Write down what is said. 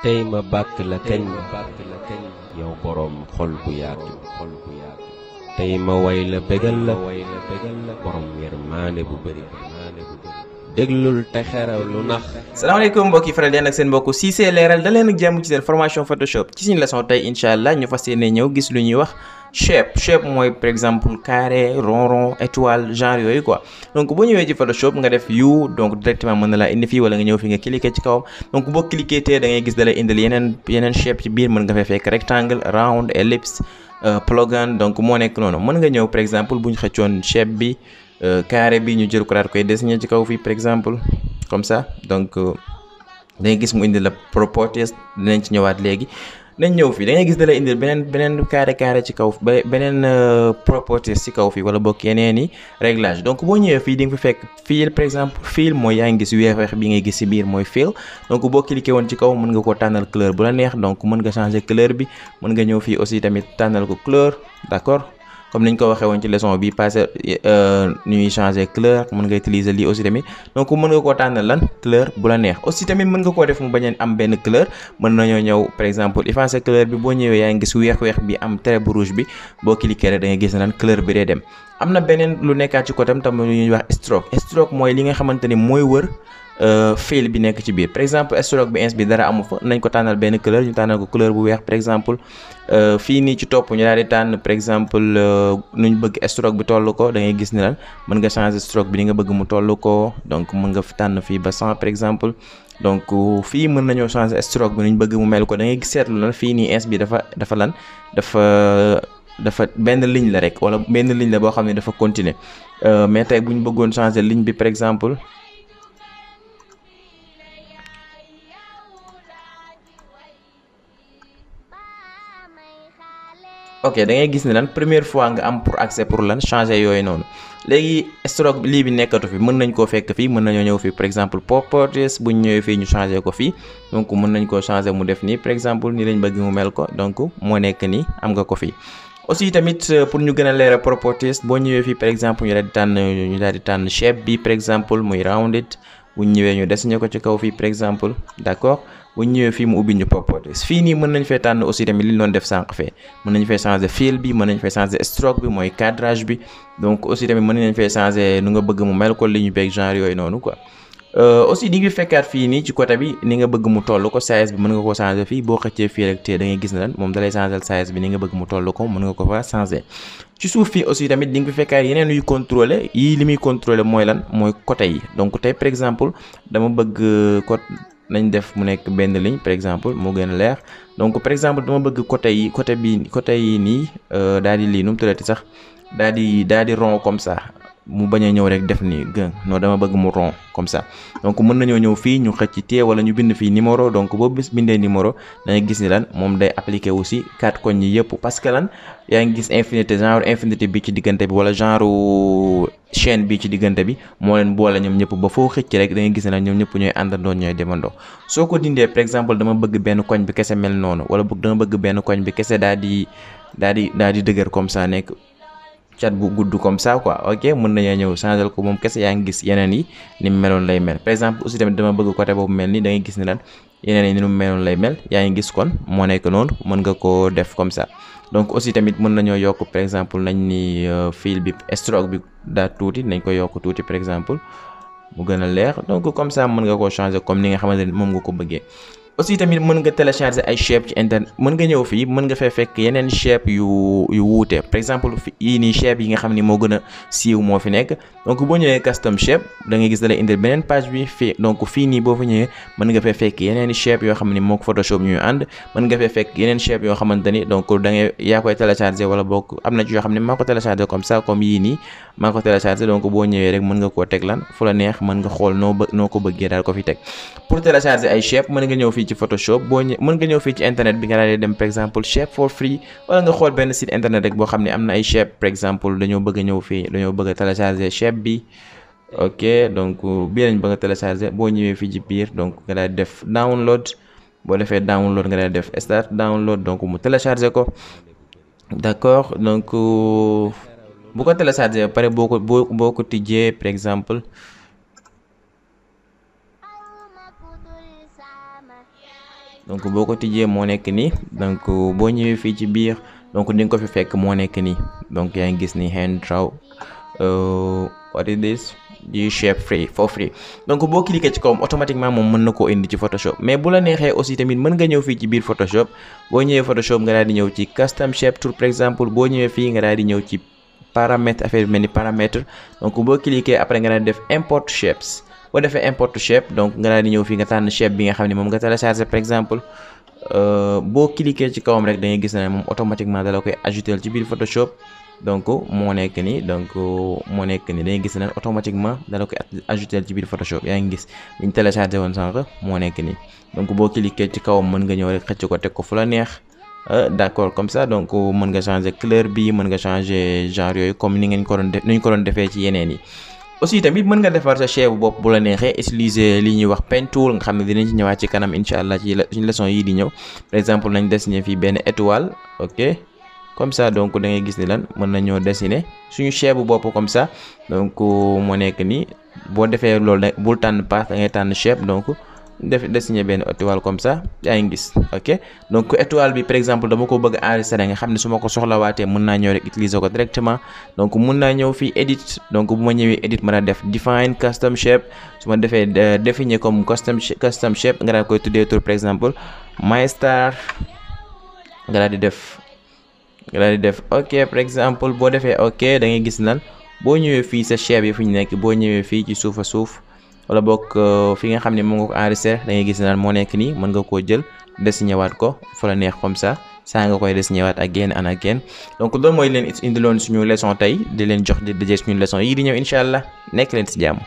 tey ma bàkk la kañ yow boroom xol bu yaatu tey ma way la bégal la boroom yërmaande bu bëri déglul te xeraw lu nax. salaamaaleykum mbokk yi faral di ànd ak seen mbokku Cissé leeral da leen ak jàmm ci seen formation Photoshop ci suñu leçon tey incha allah ñu fas yéene ñëw gis lu ñuy wax shape mooy par exemple carré rond étoile genre yooyu quoi. donc boo ñëwee ci Photoshop nga def u donc directement mën na laa indi fii wala nga ñëw fi nga cliquer ci kawam donc boo cliquer te da ngay gis da lay indil yeneen shape ci biir mën nga fay fekk rectangle round ellipse polygone donc moo nekk noonu mën nga ñëw par exemple bu ñu xëccoon shape bi carré bi ñu jël ko daal koy dessiner ci kaw fii par exemple comme ça donc da ngay gis mu indi la properties dinañ ci ñëwaat léegi. nañ ñëw fii da ngay gis da lay indil beneen carré ci kaw beneen properties ci kaw fii wala bokk yeneen i réglage donc boo ñëwee fii di nga fi fekk fill par exemple fill mooy yaa ngi gis weex bi ngay gis ci biir mooy fill donc boo cliqué woon ci kaw mën nga ko tànnal couleur bu la neex donc mën nga changer couleur bi mën nga ñëw fii aussi tamit tànnal ko couleur d'accord comme niñ ko waxee woon ci leçon bi passé ñuy changer couleur mën nga utiliser lii aussi tamit donc mën nga koo tànnal lan couleur bu la neex aussi tamit mën nga koo def mu bañ a am benn couleur mën nañoo ñëw par exemple effacer couleur bi boo ñëwee yaa ngi gis weex bi am trait bu rouge bi boo cliquer rek da ngay gis ne lan couleur bi day dem. am na beneen lu nekkaat ci côté tam lu ñuy wax stroke mooy li nga xamante ni mooy wër fill bi nekk ci biir par exemple stroke bi ins bi dara amu fa nañ ko tànnal benn couleur ñu tànnal ko couleur bu weex par exemple fii nii ci topp ñu daal di tànn par exemple nuñ bëgg stroke bi toll ko da ngay gis ni lan mën nga changer stroke bi ni nga bëgg mu toll ko donc mën nga tànn fii ba 100 par exemple donc fii mën nañoo changer stroke bi nuñ bëgg mu mel ko da ngay gis seetlu lan fii nii ins bi dafa benn ligne la rek wala benn ligne la boo xam ne dafa continuer mais tey bu ñu bëggoon changer ligne bi par exemple ok da ngay gis ne lan première fois nga am pour accès pour lan changer yooyu noonu léegi stroke lii bi nekkatu fi mën nañ koo fekk fii mën nañoo ñëw fii par exemple properties bu ñu ñëwee fii ñu changer ko fii donc mën nañ koo changer mu def nii par exemple nii lañ bëgg mu mel ko donc moo nekk nii am nga ko fii. aussi tamit pour ñu gën a leeral properties boo ñëwee fii par exemple ñu daal di tànn shape bi par exemple muy rounded bu ñu ñëwee ñu dessiné ko ci kaw fii par exemple d'accord bu ñu ñëwee fii mu ubbi ñu properties fii nii mën nañ fee tànn aussi tamit li ñu doon def sànq fee mën nañ fee changer fill bi mën nañ fee changer stroke bi mooy cadrage bi donc aussi tamit mën nañ fee changer nu nga bëgg mu mel ko li ñu beeg genre yooyu noonu quoi. aussi di nga fekkaat fii nii ci côté bi ni nga bëgg mu toll ko size bi mën nga ko changer fii boo xëccee fii rek te da ngay gis ne lan moom dalay changer size bi ni nga bëgg mu toll ko mën nga ko fa changer. ci suuf fii aussi tamit di nga fi fekkaat yeneen yuy contrôler yii li muy contrôler mooy lan mooy côté yi donc tey par exemple dama bëgg côté nañ def mu nekk benn ligne par exemple moo gën a leer donc par exemple dama bëgg côté yi nii daal di lii nu mu tuddati sax daal di rond comme ça. mu bañ a ñëw rek def ni gën non dama bëgg mu rond comme ça donc mën nañoo ñëw fii ñu xëcc téye wala ñu bind fii numéro donc boo bindee numéro da ngay gis ni lan moom day appliqué aussi 4 koñ yi yëpp parce que lan yaa ngi gis infinité bi ci diggante bi wala genre chaîne bi ci diggante bi moo leen boole ñoom ñëpp ba foo xëcc rek da ngay gis ne lan ñoom ñëpp ñooy àndandoo ñooy demandoo soo ko dindee par exemple dama bëgg benn koñ bi kese mel noonu wala dama bëgg benn koñ bi kese daal di dëgër comme ça nekk cat bu gudd comme ça quoi ok mën nañoo ñëw changer ko moom kese yaa ngi gis yeneen yi ni mu meloon lay mel par exemple aussi tamit dama bëgg côté boobu mel ni da ngay gis ni lan yeneen yi ni mu meloon lay mel yaa ngi gis kon moo nekk noonu mën nga koo def comme ça donc aussi tamit mën nañoo yokk par exemple nañ ni fil bi stroke bi daa tuuti nañ ko yokk tuuti par exemple mu gën a leer donc comme ça mën nga koo changer comme ni nga xamante ni moom nga ko bëggee. aussi tamit mën nga télécharger ay shape ci internet mën nga ñëw fii mën nga fay fekk yeneen shape yu wuute par exemple yii nii shape yi nga xam ni moo gën a siiw moo fi nekk donc boo ñëwee custom shape da ngay gis da lay indil beneen page bi fii donc fii nii boo fa ñëwee mën nga fay fekk yeneen shape yoo xam ni moo ko Photoshop ñuy ànd mën nga fay fekk yeneen shape yoo xamante ni donc da ngay yaa koy télécharger wala boog am na ci yoo xam ne maa ko télécharger comme ça comme yii nii maa ko télécharger donc boo ñëwee rek mën nga koo teg lan fu la neex mën nga xool noo ko bëggee daal ko fi teg pour télécharger ay shape mën nga ñëw fii ci Photoshop mën nga ñëw fii ci internet bi nga daal di dem par exemple shape for free wala nga xool benn site internet rek boo xam ne am na ay shape par exemple dañoo bëgg a ñëw fii dañoo bëgg a télécharger shape bi ok donc bii lañ bëgg a télécharger boo ñëwee fii ci biir donc nga daal di def download boo defee download nga daal di def start download donc mu télécharger ko d'accord donc bu ko télécharger ba pare boo ko tijjee par exemple donc boo ko tijjee moo nekk nii donc boo ñëwee fii ci biir donc di nga ko fi fekk moo nekk nii donc yaa ngi gis ni hand draw what is this di shape free for free. donc boo cliquer ci kawam automatiquement moom mën na koo indi ci Photoshop, mais bu la neexee aussi tamit mën nga ñëw fii ci biir Photoshop. boo ñëwee Photoshop nga daal di ñëw ci custom shape tool par exemple, boo ñëwee fii nga daal di ñëw ci paramètre, affaire bi mel ni paramètre. donc boo cliquer après nga daal di def import shapes. boo defee import shape donc nga daal di ñëw fii nga tànn shape bi nga xam ne moom nga télécharger par exemple. boo cliquer ci kawam rek da ngay gis ne moom automatiquement da la koy ajouter ci biir Photoshop. donc moo nekk nii donc moo nekk nii da ngay gis ne automatiquement da la koy ajouter ci biir Photoshop. yaa ngi gis li ñu téléchargé woon sànq moo nekk nii donc boo cliquer ci kawam mën nga ñëw rek xëcc ko teg ko fu la neex. d'accord comme ça donc mën nga changer couleur bi, mën nga changer genre yooyu comme ni ngeen ko doon def ni ñu ko doon defee ci yeneen yi. aussi tamit mën nga defar sa shape bopp bu la neexee utiliser li ñuy wax pen tool nga xam ne dinañ ci ñëwaat ci kanam incha allah ci leçon yi di ñëw. par exemple nañ dessiner fii benn étoile, ok comme ça donc da ngay gis ni lan mën nañoo dessiner suñu shape bopp comme ça. donc moo nekk nii boo defee loolu da bul tànn path da ngay tànn shape donc dessiner benn étoile comme ça yaa ngi gis. ok donc étoile bi par exemple dama ko bëgg enregistrer nga xam ne su ma ko soxlawaatee mën naa ñëw rek utiliser ko directement. donc mën naa ñëw fii edit, donc bu ma ñëwee edit ma daal def define custom shape. su ma defee définir comme custom shape nga daal koy tuddee tur par exemple my star nga daal di def ok par exemple. boo defee ok da ngay gis lan boo ñëwee fii sa shape yi fu ñu nekk, boo ñëwee fii ci suuf a suuf wala bokk fi nga xam ne moo nga ko enregistré da ngay gis naan moo nekk nii mën nga koo jël dessiné waat ko fa la neex comme ça saa nga koy dessiné waat again and again. donc loolu mooy leen indiloon suñu leçon tey di leen jox di daje suñu leçon yi di ñëw incha allah nekk leen si jàmm.